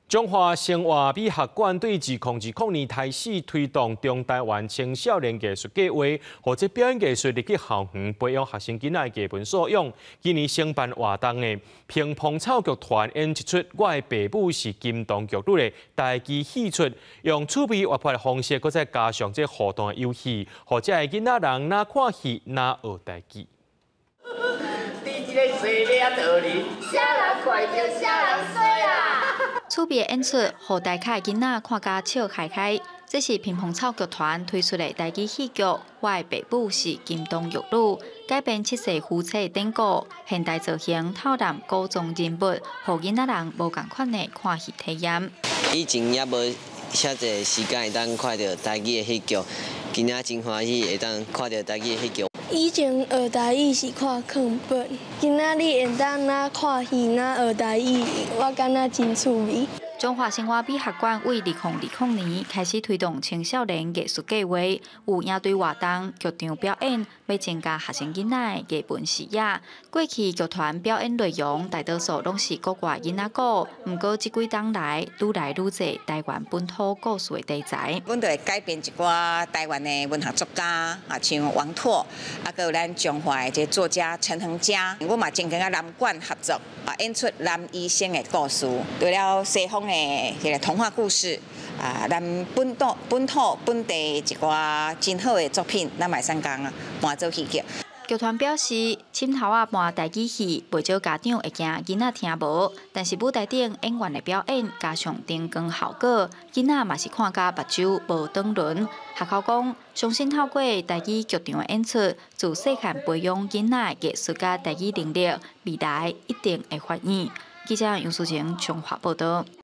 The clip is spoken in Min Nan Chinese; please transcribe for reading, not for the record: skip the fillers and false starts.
中華生活美學館對2020年開始推動中台灣青少年藝術計劃，予這表演藝術入去校園培養學生囡仔的藝文素養。今年承辦活動的屏風草劇團演一齣《我的爸母是金童玉女》的台語戲出，用趣味活潑的方式，閣再加上這互動的遊戲，予遮的囡仔人若看戲若學台語。佇這个西嶺道裡，啥人快著啥人衰啦。趣味的演出，予大卡的囡仔看甲笑開開。這是屏風草劇團推出的台語戲劇《我的爸母是金童玉女》，改編七世夫妻的典故，現代造型透納古裝人物，予囡仔人無仝款的看戲體驗。以前也無遐濟時間會當看著台語的戲劇，今仔真歡喜會當看著台語的戲劇。以前學台語是看課本，今仔日會當若看戲若學台語，我感覺真趣味。中華生活美學館為2020年開始推動青少年藝術計劃，有營隊活動、劇場表演，欲增加學生囡仔的藝文視野。過去劇團表演內容大多數攏是國外囡仔故，毋過這幾冬來愈來愈濟台灣本土故事的題材。阮就會改編一寡台灣的文學作家啊，像王拓，啊，閣有咱彰化的這個作家陳恆嘉，阮嘛曾經佮南管合作啊，演出藍醫生的故事，除了西方的這個童話故事啊，咱本土、本土、本地一寡真好的作品，咱嘛會使共搬做戲劇。劇團表示，凊頭仔搬台語戲，袂少家長會驚囡仔聽無，但是舞台頂演員的表演加上燈光效果，囡仔嘛是看甲目睭無轉輪。學校講，相信透過台語劇場的演出，自細漢培養囡仔的藝術佮台語能力，未來一定會發展。記者楊淑晴彰化報導。